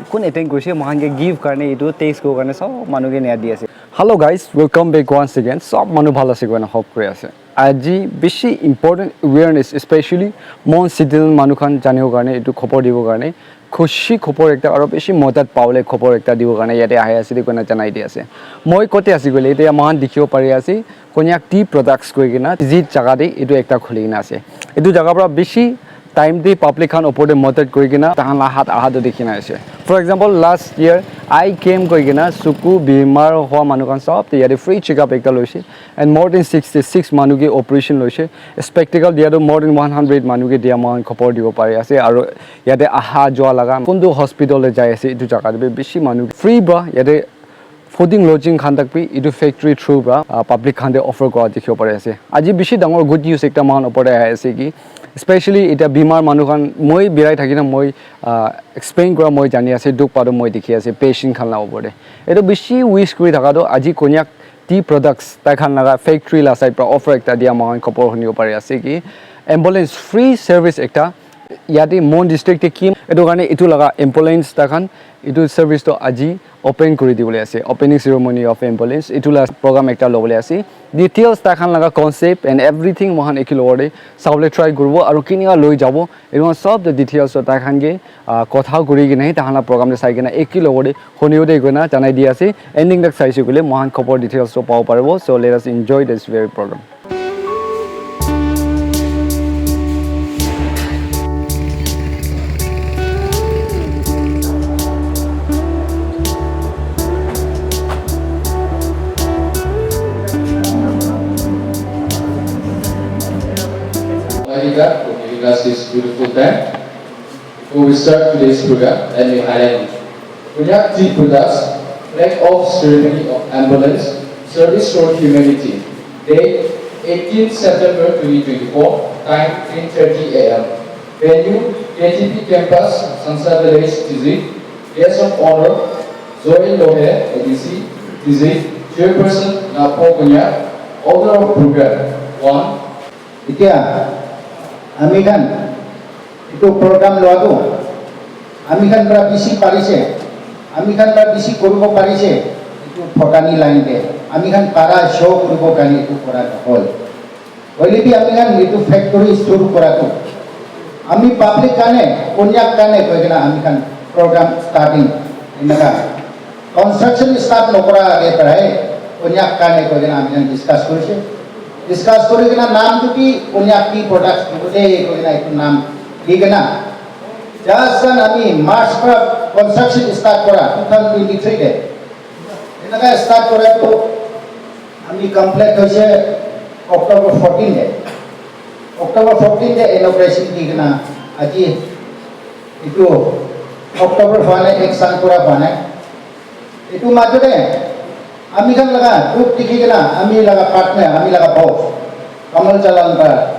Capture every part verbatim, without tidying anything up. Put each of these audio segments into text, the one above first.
Kun attend kurise, moikhan ke give karne, etu taste koribo karne sob manu ke nia di ase. Hello guys, welcome back once again. Sob manu bhal ase koina hope kuri ase. Aji bishi important awareness, especially mon citizen manu khan janibo karne, etu khobor dibo karne, khushi khobor ekta aro bishi madad pabole khobor ekta dibo karne yate ahi ase de koina janai di ase. Moi kote ase koile, etia moikhan dikhibo pari ase, Konyak tea products koi kena, Tizit jaga de etu ekta khuli kena ase. Etu jaga para bishi time de public khan opor de madad kuri kena, tahan la hat aha to dikhi na ase. For example, last year, I came koi kena, suku bimar hua manu khan sob de yate free checkup ekta loise. And more than sixty-six manu ke operation loise. Spectacle dia to more than one hundred manu ke dia moikhan khobor dibo pari ase. Aro yate aha jua laga kuntu hospital de jai ase, etu jaga de bi bishi manu free ba yate fooding lodging khan tak bi etu factory through pra, ah, public khan te offer kora dikhibo pari ase. Aji bishi dangor good news ekta moikhan opor te ahi ase ki, especially etia bimar manu khan, moi birai thaki na moi, ah, explain kora moi jani ase, dukh pa toh moi dikhi ase patient khan la opor te. Etu bishi wish kuri thaka toh aji Konyak tea products tai khan laga factory la side pra offer ekta dia moikhan khobor hunibo pari ase ki, ambulance free service ekta yate Mon district te ki etu karne etu laga ambulance ta khan etu service to aji open kuri dibole ase, opening ceremony of ambulance etu la program ekta lobole ase. Details ta khan laga concept and everything moikhan eki logor te sabole try kuribo aru kinika loi jabo etu khan sob to details to tai khan ke, ah, kotha kuri kena hi tai khan la program te sai kena eki logor te hunibo de koina janai di ase. Ending tak saise koile moikhan khobor details to pabo paribo. So let us enjoy this very program. Monica for giving us this beautiful time. Before we start today's program, let me highlight Konyak Tea Products flag off ceremony of ambulance service for humanity, date eighteenth September twenty twenty-four, time ten thirty a m. Venue, K T P campus, Sansa Village, Tizit. Guest of honor, Joy Lohe, A D C, Tizit. Chairperson, Napo Konyak. Order of program, one. Etia ami khan etu program loa tu ami khan para bishi parise, ami khan para bishi kuribo parise, etu photani line te ami khan para show kuribo karne etu kora nohoi. Hoile bi ami khan etu factory shuru kora tu ami public karne, Konyak karne koi kena ami khan program starting enaka. Construction start nokora age parai, Konyak karne koi kena ami khan discuss korise. Discuss kori kena naam tu ki Konyak Tea Products hobo de koi kena etu naam di kena. Just khan ami March para construction start kora two thousand twenty-three de. Enaka start kora tu ami complete hoise October fourteen de. October fourteen de inauguration di kena aji etu October hua nai, ek saal pura hua nai. Etu majo te ami khan laga dukh dikhi kena ami laga partner, ami laga boss, Kamal Chalan para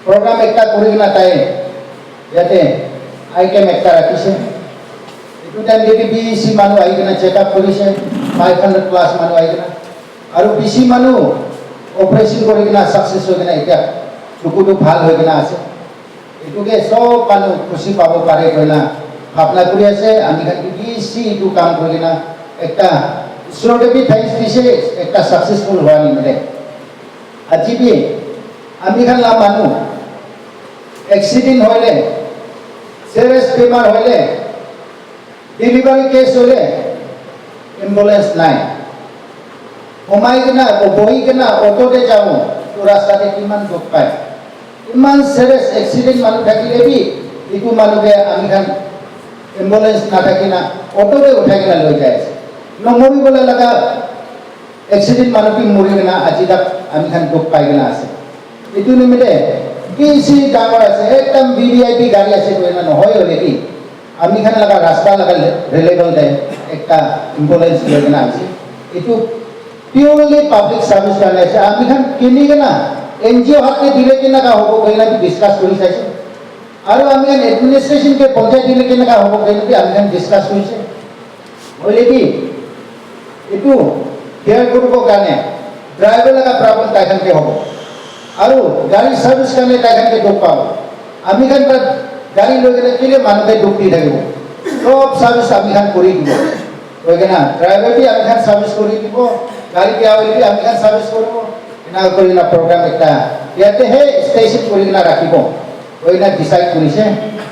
program ekta kuri kena tai yate item ekta rakhise. Etu time te bi bishi manu ahi kena check up kurise, five hundred plus manu ahi kena. Aru bishi manu operation kuri kena success hoi kena etia chuku tu bhal hoi kena ase. Etu ke sob manu khushi pabo pare koina bhabna kuri ase. Ami khan bi bishi etu kam kuri kena ekta Isor ke bi thanks dise, ekta successful hua nimite. Aji bi ami khan la manu accident hoile, serious bemar hoile, delivery case hoile ambulance nai. Humai kena, bohi kena auto te jabo, to rasta te kiman dukh pai. Iman serious accident manu thakile bi, etu manu ke ami khan ambulance na thaki na auto te uthai kena loi jai ase. Nomori bola laga accident manu bi mori kena aji tak ami khan dukh pai kena ase. Etu nimite bishi dangor ase, ekdam V V I P gari ase koina nohoi hoile bi, ami khan laga rasta laga le-, level te ekta ambulance loi kena ase. Etu purely public service karne ase. Ami khan kini kena N G O hath te dile kena ka hobo koina bi discuss kuri saise. Aru ami khan administration ke ponchai dile kena ka hobo koina bi ami khan discuss kurise. Hoile bi etu care kuribo karne driver laga problem tai khan ke hobo. Aru gari service karne tai khan ke dukh pabo. Ami khan para gari loi kena kile manu ke dukh di thakibo. Sob service ami khan kuri dibo. Koi kena driver bi ami khan service kuri dibo, gari bia hoile bi ami khan service kuribo. Ena kuri na program ekta yate he station kuri kena rakhibo. Koi na decide kurise.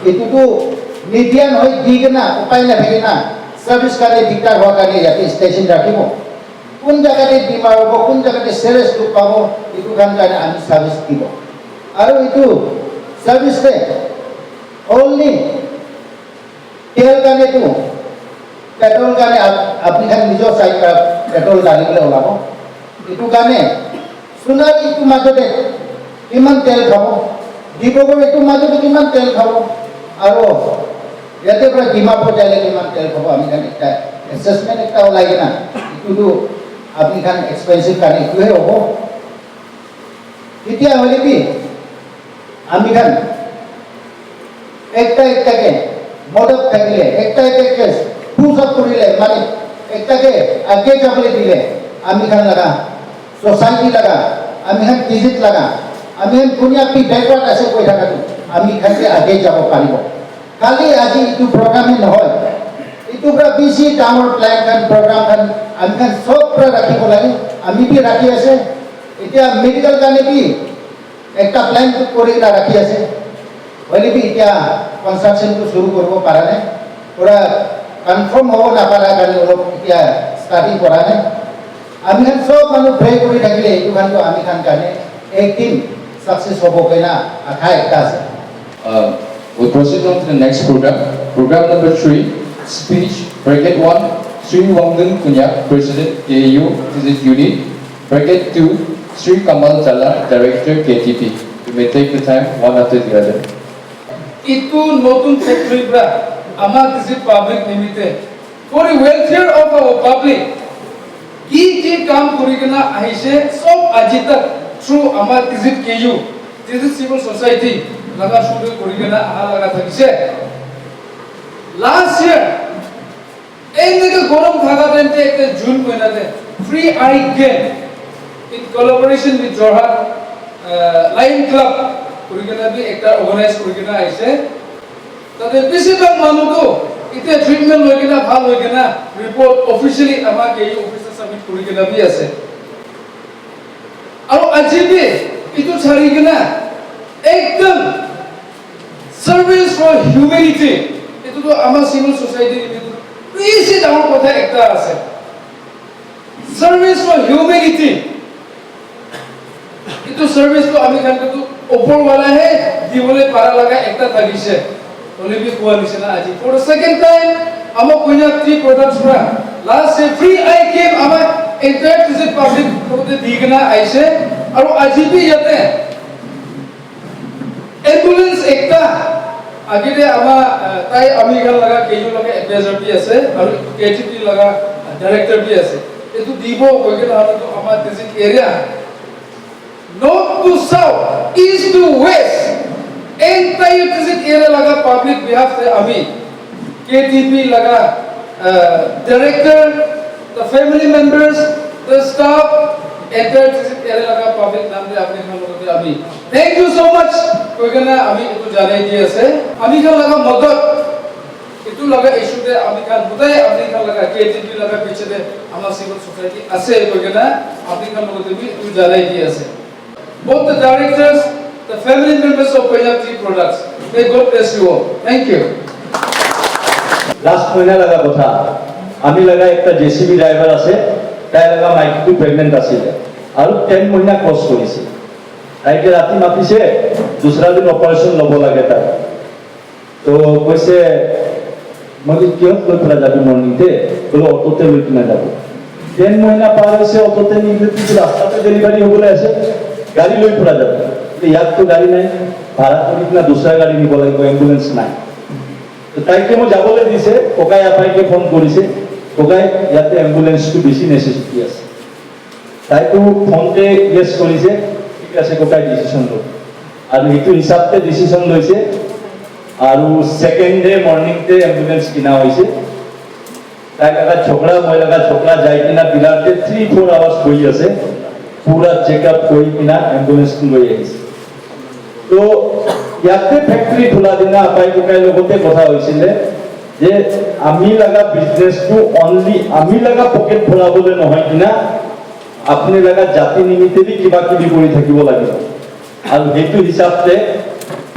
Etu tu media nohoi di kena upai na thaki na service karne diktar hua karne yate station rakhibo. Kun jaga te bimar hobo, kun jaga te serious dukh pabo, etu khan karne ami service dibo. Aru etu service te only tel karne tu, petrol karne ap-, apni khan nijor side para petrol dali bole olabo. Etu karne suna etu majo te kiman tel khabo, Dibrugarh etu majo te kiman tel khabo, aru yate para Dimapur jaile kiman tel khabo, ami khan ekta assessment ekta olai kena etu tu apni khan expensive karne etu he hobo. Ketia hoile bi ami khan ekta ekta ke modot thakile, ekta ekta ke push up kurile, mane ekta ke age jabole dile, ami khan laga society laga, ami khan Tizit laga, ami khan kunia bi backward ase koi thaka tu, ami khan ke age jabo paribo. Kali aji etu program hi nohoi. Etu para bishi dangor plan khan, program khan, ami khan sob para rakhibo lage, ami bi rakhi ase. Etia medical karne bi ekta plan tu kuri na rakhi ase. Hoile bi etia construction tu shuru koribo para nai. Pura confirm hobo na para karne olop etia starting kora nai. Ami khan sob manu pray kuri thakile etu khan tu ami khan karne ek din success hobo koina akha ekta ase. Uh, we proceed on to the next program. Program number three, speech, bracket one, Sri Wangdun Kunya, President, K A U, Tizit Unit, bracket two, Sri Kamal Jala, Director, K T P. You may take the time one after the other. Itu notun factory pra ama Tizit public nimite for the welfare of our public, ki ki kam kuri kena ahise, sob aji tak through ama Tizit K U, Tizit Civil Society laga shuru kuri kena aha laga thakise. Last year, eneka gorom thaka time te ekta June mahina te free eye camp in collaboration with Jorhat, uh, Lion Club kuri kena bi ekta organize kuri kena ahise. Tate bishi bhag manu tu itya treatment loi kena bhal hoi kena report officially ama K U office te submit kuri kena bi ase. Aru aji bi itu chari kena ekdam service for humanity, itu tu ama civil society ni bishi dangor kotha ekta ase. Service for humanity. Itu service tu ami khan tu upor wala he dibole para laga ekta thakise. Hoile bi kowa nisina aji for the second time ama Konyak tea products pra last se free eye camp ama entire Tizit public kote di kena aise. Aru aji bi yate ambulance ekta, agete ama, uh, tai ami khan laga K U laga advisor bi ase, aru K T P laga director bi ase. Etu dibo koi kena ami tu ama Tizit area, north to south, east to west, entire Tizit area laga public behalf te ami K T P laga, uh, director, the family members, the staff, entire Tizit area laga public nam te apni khan logote ami thank you so much koi kena ami etu janai di ase. Ami khan laga madad, etu laga issue te ami khan budai, ami khan laga K T P laga piche te ama civil society ase koi kena apni khan logote bi etu janai di ase. Both the directors, the family members of Konyak Tea Products. May God bless you all. Thank you. Last mahina laga kotha, ami laga ekta J C B driver ase, tai laga maiki tu pregnant asile, aru ten mahina cross korise. Taike rati matise, dusra din operation lobo lage tai. To koise, "Moi tu kiyot loi pora jabi morning te?" Kole, "Auto te loi kena jabo." Ten mahina par hoise, auto te nikile tu rasta te delivery hobole ase, gari loi pora jabo. Kole, "Yat to gari nai, bhara kori kena dusra gari nibo lagibo, ambulance nai." To taike moi jabole dise, kokai apai ke phone korise, "Kokai, yate ambulance tu besi necessity ase." Tai tu phone te yes korise, thik ase, kokai decision lo. Aru etu hisab te decision loise. Aru second day morning te ambulance kina hoise. Tai laga chokra, moi laga chokra jai kena dealer te three four hours bohi ase. Pura check up kori kena ambulance tu loi ahise. To yate factory khula dina apai kokai logote kotha hoisile. যে আমি লগা বিজনেছটো অনলি আমি লগা পকেট ভৰাবলৈ নহয় কিনা, আপুনি লগা জাতি নিমিত্তে বি কিবা কিবি কৰি থাকিব লাগে। আৰু সেইটো হিচাপতে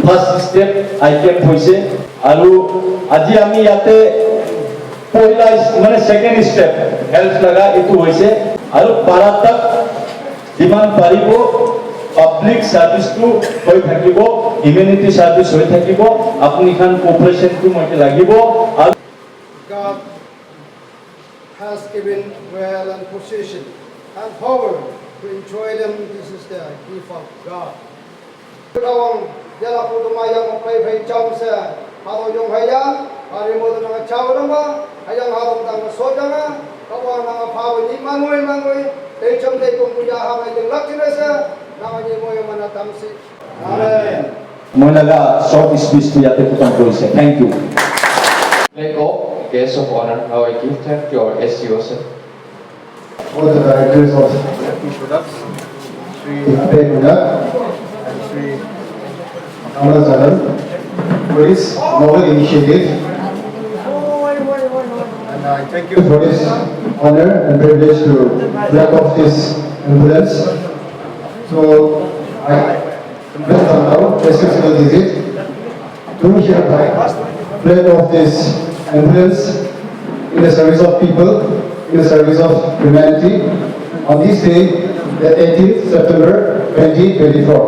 first step I T M হৈছে। আৰু আজি আমি ইয়াতে পহিলা ইছ- মানে ছেকেণ্ড ষ্টেপ হেল্থ লগা এইটো হৈছে। আৰু পাৰা তাক যিমান পাৰিব পাব্লিক চাৰ্ভিচটো হৈ থাকিব, হিউমেনিটি চাৰ্ভিচ হৈ থাকিব। আপুনি খান কোঅপাৰেশ্যনটো মই লাগিব। আৰু God has given wealth and position and power to enjoy them. This is the gift of God. Kawang, yala kudu mayang pai pai cham se, halo yong haya, hari mo na chao na ma, hayang halo tang so jang, kawang na pa ni mangoi mangoi, te cham te kung ya ha mai ding lak chine se, na ni mo ya mana tam si. Amen. মই লগা শ্বৰ্ট স্পিচটো ইয়াতে খতম কৰিছে। Thank you. Flag of guest of honor, now I give time to our S C O, sir. All the directors of Products, Sri Abe Kuda and Sri Amar Sagar for this novel initiative. And I thank you for this honor and privilege to flag off this ambulance. So I welcome now, excuse me, visit to hereby flag off this ambulance in the service of people, in the service of humanity on this day, the eighteenth September twenty twenty-four.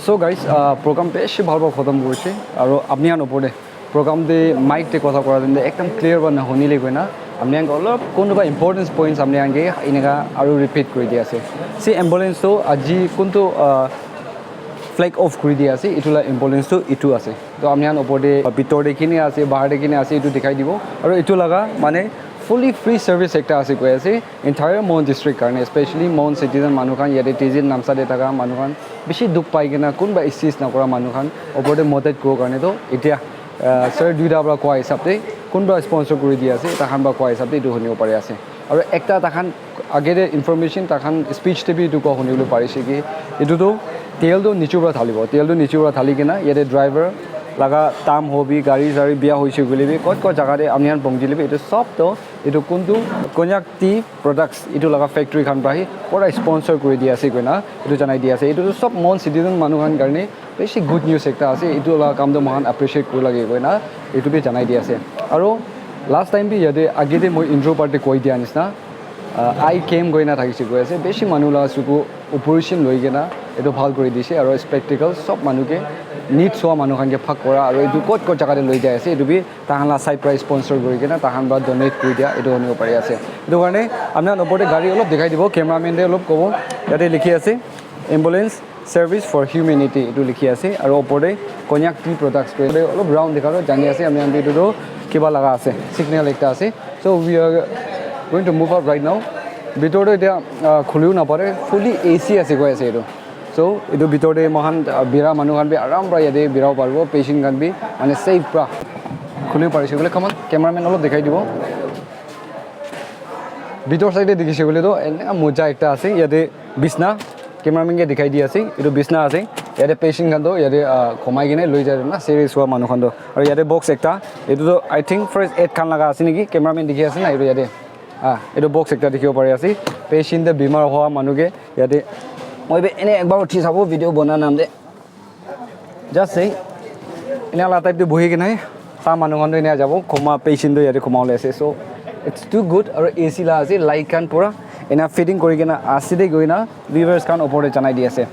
So guys, uh, program beshi bhal bhal khotom korise, aro apni khan opor te program te mic te kotha kora time te ekdam clear para nahunile koina apni khan ke olop kunuba important points apni khan ke eneka aru repeat kuri di ase. Si ambulance to aji kuntu, uh, flag off kuri di ase, itu la ambulance to itu ase. To apni khan opor te, uh, bitor te kini ase, bahar te kini ase, itu dikhai dibo. Aru itu laga mane fully free service ekta ase koi ase. Entire Mon district karne, especially Mon citizen manu khan, yate Tizit Namsa te thaka manu khan, bishi dukh pai kena, kunba assist nakura manu khan, opor te madad kuro karne to, etia, ah, sir duita para koa hisab te, kunba sponsor kuri di ase, takhan para koa hisab te etu hunibo pari ase. Aru ekta takhan age te information, takhan speech te bi etu koa hunibole pari ase ki, etu to tel to niche para thalibo, tel to niche para thali kena, yate driver laga tam hobi, gari sari biya hoise koile bi, kot kot jaga te apni khan pongji le bi, etu sob to, etu kuntu Konyak tea products etu laga factory khan para hi pura sponsor kuri di ase koina etu janai di ase. Etu tu sob Mon citizen manu khan karne bishi good news ekta ase. Etu laga kam tu moikhan appreciate kuri lage koina etu bi janai di ase. Aro last time bi yate age te moi intro part te koi dia nisna, ah, eye cam koina thakise koi ase. Bishi manu laga suku operation loi kena etu bhal kuri dise aro spectacle sob manu ke need swa manu khan ke bhag kora aro etu kot kot jaga te loi jai ase etu bi tahan la side para sponsor kuri kena tahan para donate kuri dia etu hunibo pari ase. Etu karne apni khan opor te gari olop dikhai dibo, cameraman te olop kobo, yate likhi ase ambulance service for humanity etu likhi ase aro opor te Konyak tea products koi olop round dikha toh jani ase apni khan etu toh kiba laga ase, signal ekta ase. So we are going to move up right now. Bitor te etia, ah, khulibo napare, fully A C ase koi ase etu. So etu bitor te moikhan, ah, bira manu khan bi aram para yate birabo paribo, patient khan bi mane safe para khulibo parise koile. Come on, cameraman olop dikhai dibo. Bitor side te dikhise koile toh eneka moja ekta ase, yate bisna cameraman ke dikhai di ase, etu bisna ase, yate patient khan toh yate, ah, khomai kena loi jai na serious hua manu khan toh. Aru yate box ekta, etu toh I think first aid khan laga ase naki, cameraman dikhi ase na etu yate. Ah, etu box ekta dikhibo pari ase. Patient te bimar hua manu ke yate moi bi ene ekbar uthi sabo video bona nam te. Just say, ene la type te bohi kena ta manu khan toh ene jabo, khoma patient toh yate khoma le ase. So it's too good, aru A C la ase, light khan pura ena fitting kuri kena ase de koina viewers khan opor te janai di ase.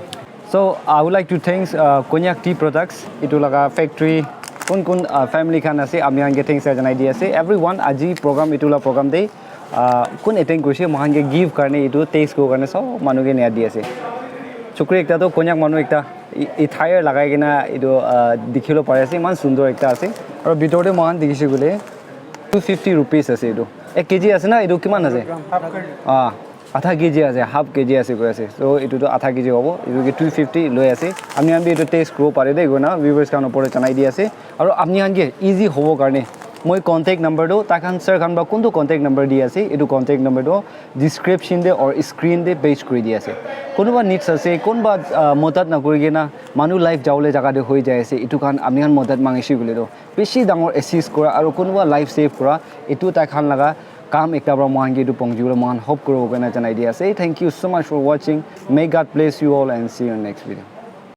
So I would like to thanks, uh, Konyak Tea Products, etu laga factory, kun kun, uh, family khan ase, ami khan ke thanks janai di ase. Everyone, aji program, etu la program te, uh, kun attend kurise, moikhan ke give karne, etu taste kuro karne, sob manu ke nia di ase. Chukri ekta toh Konyak manu ekta, e, e tire lagai kena etu, ah, dikhi bole pari ase, eman sundor ekta ase. Aru bitor te moikhan dikhi se koile two fifty rupees ase etu. Ek kg ase na, etu kiman ase? Ah, adha kg ase, half kg ase koi ase. So etu toh adha kg hobo, etu ke two fifty loi ase. Apni khan bi etu taste kuribo pare de, koina viewers khan opor te janai di ase. Aru apni khan ke easy hobo karne moi contact number toh, tai khan sir khan para kuntu contact number di ase, etu contact number toh description te or screen te paste kuri di ase. Kunuba needs ase, kunuba, ah, madad na kuri kena manu life jabole jaga te hoi jai ase, etu khan apni khan madad mangise koile toh bishi dangor assist kura aru kunuba life save kura, etu tai khan laga kam ekta para moikhan ke etu pongji bole moikhan hope kuribo koina janai di ase. Thank you so much for watching. May God bless you all and see you in next video.